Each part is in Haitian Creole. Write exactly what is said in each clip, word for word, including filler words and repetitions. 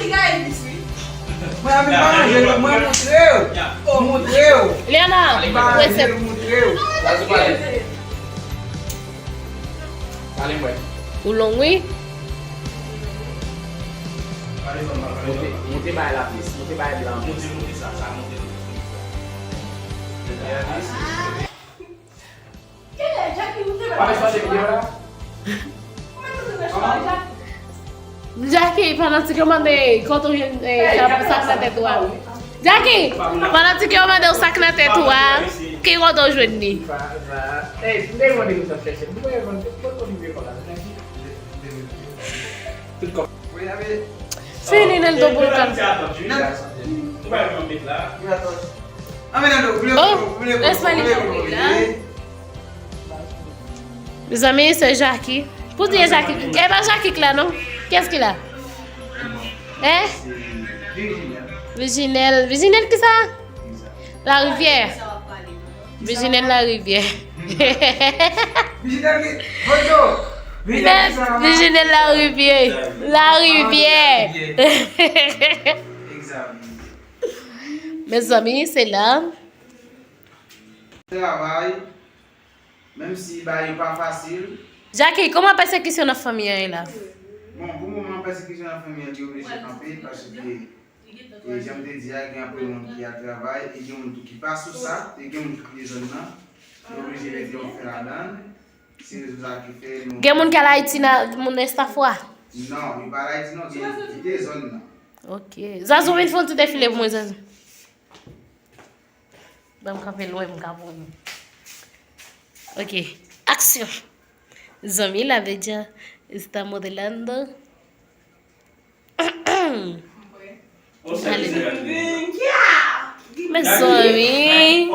li gaye dis wi. Mwen, mwen pa manje, mwen montre w. Montre w. Liana, mwen se. Montre w. Pale mwen. Ou long wi. Moute, moute bay la plis, moute bay blan plis. Moute, moute sa, sa, moute. Moute bay la plis. Pa met fòse videyo la. Jackie, fanatik yo mande kote w jwenn eh, sa, sa k nan tèt ou a. Jackie, fanatik yo mande w sa k nan tèt ou a. Ki kote w jwenn li? Ey, m te mande pou sa chèche. M te mande pou videyo konsa. Fini nan do pou l konn. Oh, lès mwen li konpli la. Mezanmi, se Jackie. Pou di Jackie, e pa Jackie ki la non. Kiyès ki la? Hein? Vijinèl. Vijinèl ki sa? Larivyè. Vijinèl Larivyè. Vijinèl ki? Vodo. Vijinèl ki sa? Vijinèl Larivyè. Larivyè. Mezanmi, se la. Travay, menm si bagay yo pa fasil. Jackie, kòman pèsekisyon nan fanmi an ye la? Bon, pou moman, pèsekisyon nan fanmi an, li oblije kanpe, paske, e, jan m te di a, gen anpil moun ki al travay, e gen moun tou ki pa sou sa, e gen moun ki kite zòn nan, yo oblije mete yon fren ladan l. Se rezon sa ki fè nou. Gen moun ki al Ayiti nan moun estaf ou a? Non, yo pa al Ayiti non, gen kite zòn nan. Ok. Zazou, vin fè yon ti defile pou mwen, Zazou. Ban m kanpe lwen, m ka pran. Ok. Aksyon. Zanmi, la bella está modelando. Ale. Mezanmi.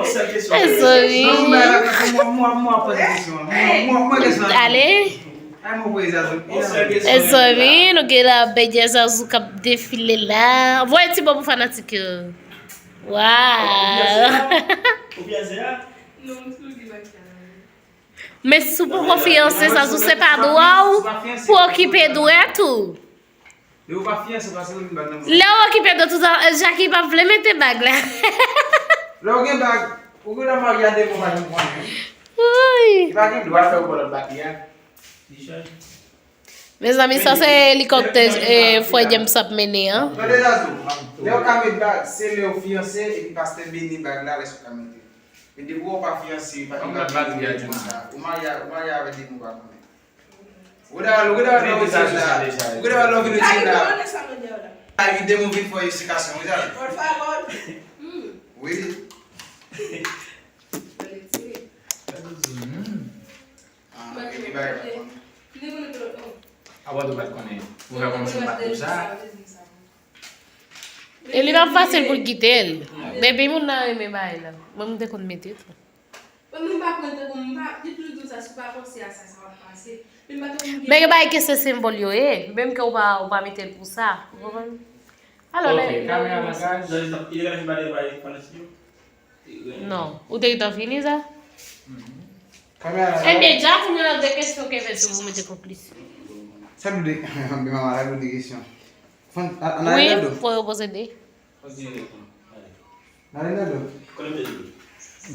Mezanmi. Ale. Mezanmi, nou gen la bella Zazou k ap defile la. Voye ti bò pou fanatik yo. Waw. Men si w poko fiyanse, Zazou, se pa dwa w pou okipe dwèt ou. Lè w pa fiyanse, pase w vin bag nan mwen. Lè w okipe dwèt ou, Jackie p ap vle mete bag la. Lè w gen bag, ou gen dwa marye a de moun pa janm konnen. Woy. Li pa gen dwa fè w pran lòt bag li a. Mezanmi, sa se elikoptè eh, frè James ap mennen an. Tande Zazou, lè w ka met bag, se lè w fiyanse epi pastè beni bag la, lè sa w ka mete. Men depi w pa fiyanse, pa gen bag li a di sa. Ou marye, ou marye avèk de moun pa konnen. Ou da, ou da, ou da, ou da, ou da, ou da, ou da, ou da, ou da, ou da, ou da, ou da, ou da, ou da, Ay, de move fò eksplikasyon, wi, sa. Por favor. Hmm. Wi. Mwen retire. Ah, epi bagay la konn. M te konnen pou lòt. Oh. Apa ou pa t konnen? Ou pa konn si m pa t pou sa? E li pa fasil pou l kite l. Baby moun nan renmen bagay la. Mwen m te konn mete tou. Mwen menm pa pran tan pou m pa, li toujou di m sa, si w pa panse a sa, sa w ap pase. Men m pa te konn gen. Men gen bagay ke se senbòl yo ye, menm ke ou pa ou pa mete l pou sa. Ou konprann? Alò lè Ok, kamera nan gaz. Jan li t ap, li te ka fè bagay pa fanatik yo? Non, ou te gentan fini sa? Kamera la. Ebyen dja kounye a de kesyon ke fè si ou mete konklisyon. Sa nou de, men maman, sa nou de kesyon. Fon, a- an Wi, ale nan do. Fò yo poze de. Kontinye reponn. Ale. N ale nan do. Konnen te di.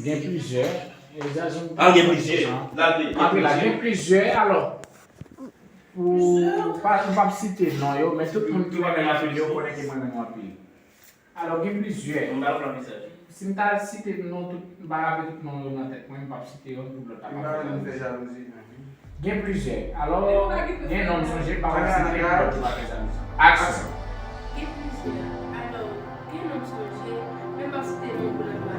Gen plizyè. E Jason Ah, gen plizyè. L al peye. Apre la, gen plizyè, alò. Pou, pa, m p ap site non yo, men tout moun ki renmen anpil yo konnen ke mwen renmen anpil. Alò, gen plizyè. M ba w mesaj. Si m ta site non tout, m pa raple tout non yo nan tèt mwen, m p ap site yo pou lòt la Li pa pa fè vle nou fè jalouzi. Jalouzi, non. Gen plizyè. Alò, gen non m sonje, pa wè si gen lòt ki pa fè jalouzi. Aksyon. Gen plizyè. Alò, gen non m sonje, men m ap site non pou lòt la.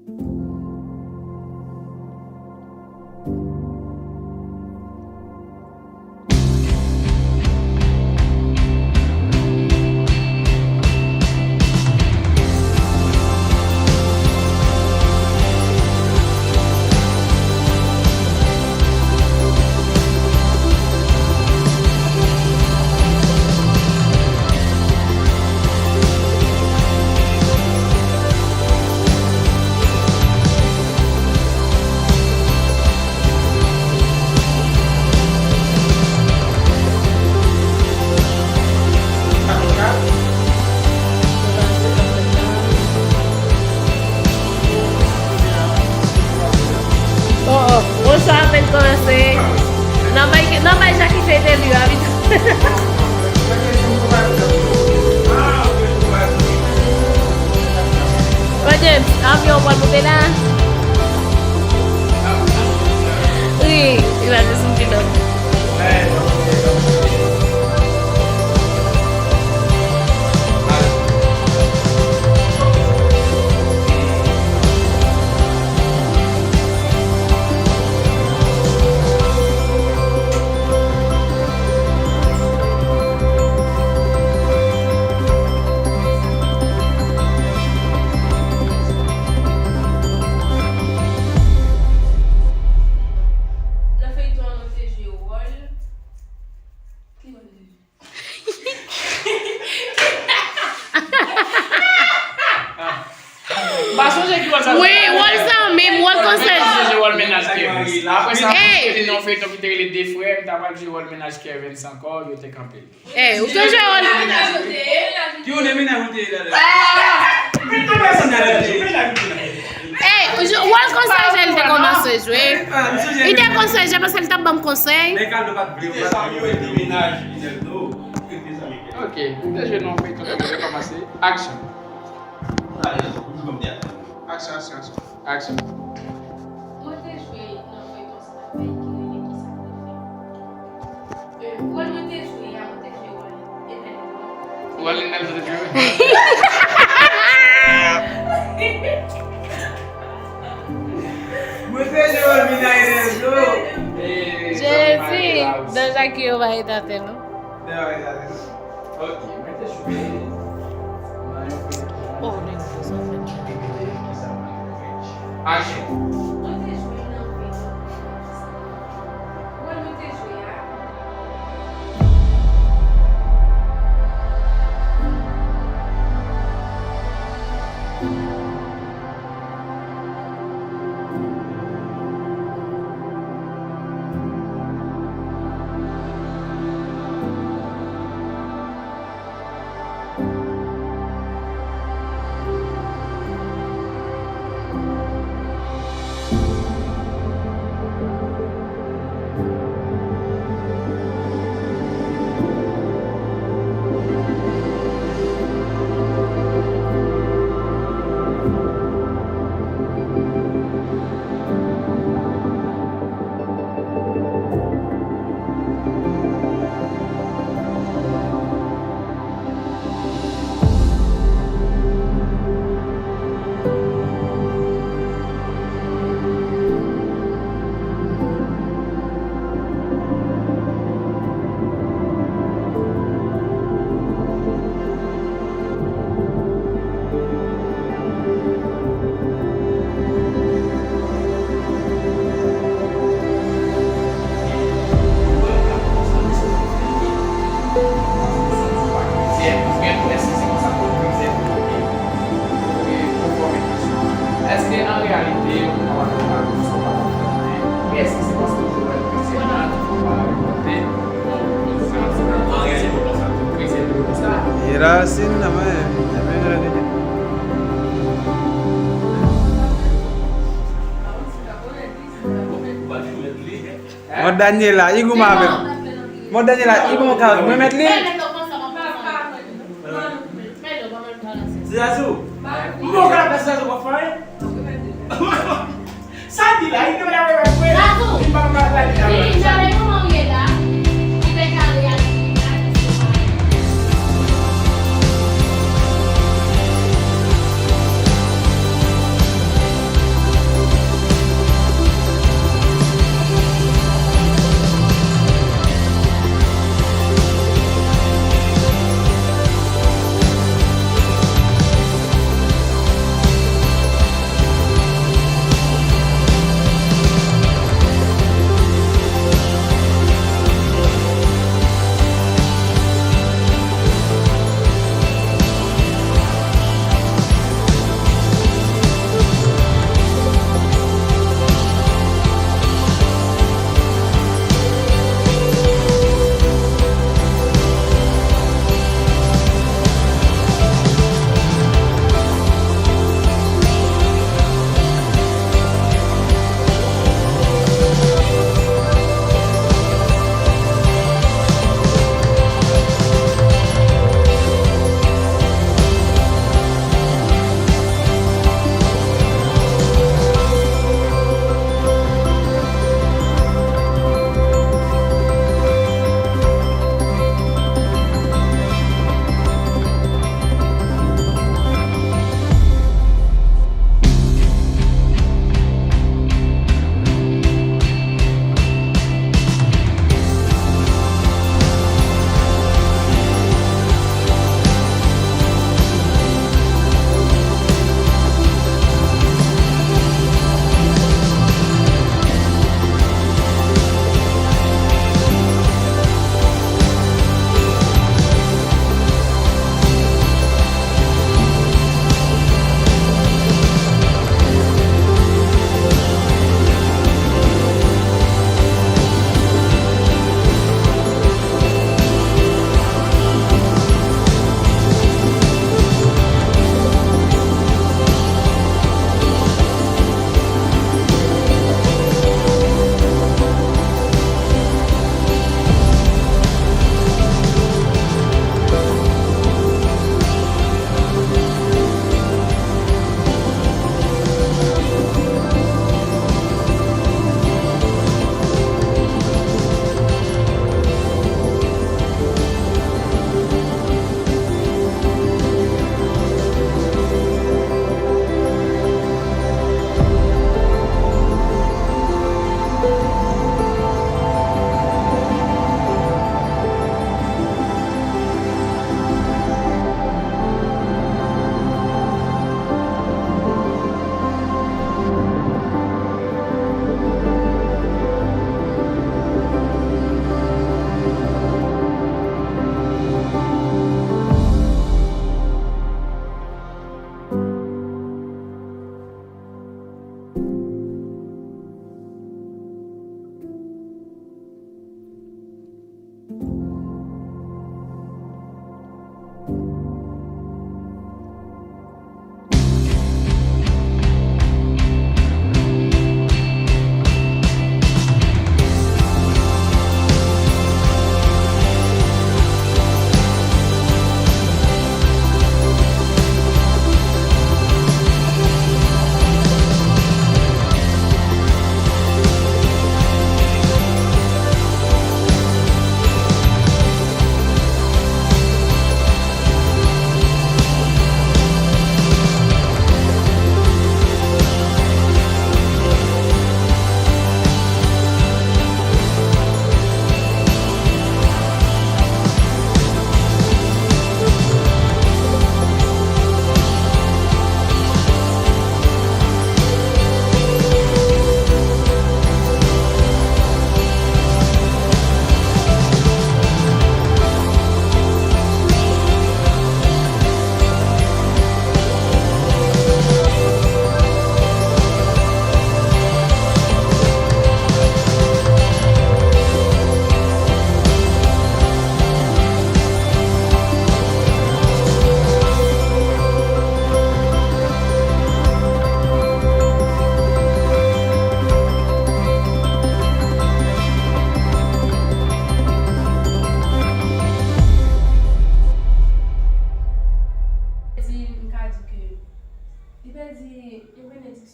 Oh, oh, wòch sa apèn kòmanse. Nan bay, nan bay Jackie fè entèvyou a, vit. Bon, James, avyon w pral monte la? Wi, li pral desann pilòt. Nan feyton an, nou te jwe wòl. Ki wòl nou te jwe? M pa sonje ki wòl sa. Wi, wòl sa menm, wòl konsèy. Mwen sonje wòl mennaj Kevin. Apre sa, mwen te nan yon feyton ki te rele De Frè, m ta pral jwe wòl mennaj Kevin ankò, yo te kanpe l. Ey, ou sonje wòl. Ki wòl mennaj ou te ye la? Ah! Ey, wòl konsèy li te kòmanse jwe. Li te konsèy, paske li t ap ban m konsèy. Ok, nou te jwe nan feyton ki te kòmanse. Action. Action, action, action. Action. Mwen te jwe nan feyton sa ki rele Kisa k te fè. Euh, wòl mwen te jwe a, mwen te jwe wòl Enel. Wòl Enel te jwe? Mwen te jwe wòl Mina Enel, bro. Jezi, dan Jackie yo pa rete atè non. Yo pa rete atè non. Ok, mwen te jwe nan yon feyton. Oh, nèg yo sa fè. Action. Mwen te jwe nan feyton. Wòl mwen te jwe a. Èske an reyalite ou pa t konprann anyen? Oubyen èske se paske ou jwe wòl Kristiana ou pa rekonèt? Bon, se yon ti nan an reyalite konsa, tout kretyen toujou konsa. E rasin nan men, e men reyalite. Mwen Daniela, li goumen avè m. Mwen Daniela, li bon ka remèt li. Zazou, mwen ka la plas Zazou pa fè anyen. Sa di la, li te mèt avè m vre. Li pa ka la li la.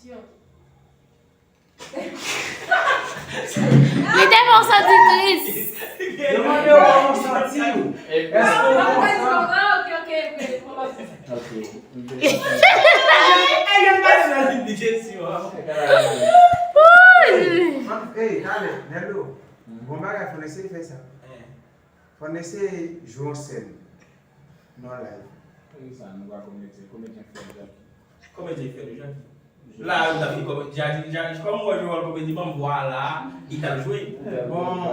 Li te fè w santi tris. Yo mande w kòman w santi w. Èske w kontan? Ah, ok, ok, ok. Ok. Ey, yo pa nan li kesyon. Ey, talè, Nello. Bon bagay, fò n eseye fè sa. Fò n eseye jwe yon sèn nan live. Poukisa nou pa komedyen? Komedyen fè jòl. Komedyen fè jòl. La, yo ta fin komedyen. Kòm mwen jwe wòl komedyen, ban m vwa la, li t ap jwe. Bon,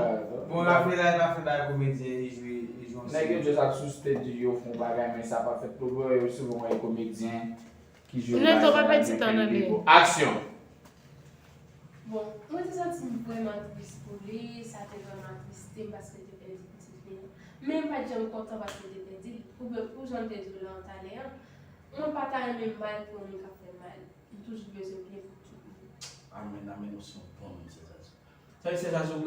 bon, Rafael pa fè bagay komedyen, li jwe, li jwe yon Nèg yo sèn. just ap sou stage, yo fè yon bagay, men sa pa fèt pou yo. Yo souvan wè komedyen ki jwe Nèg yo pa bagay pèdi avèk tan yon nan li. Aksyon. Bon, mwen te santi m vrèman tris pou li, sa te vrèman atriste m paske l te pèdi pitit li an. Men m pa t janm kontan paske l te pèdi l. Pou, pou jan m te di w la talè an, mwen pa ta renmen m mal pou yon moun k ap fè m mal. M toujou bezwen byen pou tout moun. Amèn, amèn, ou se yon bon moun, Sensasyon. Sa, Sensasyon,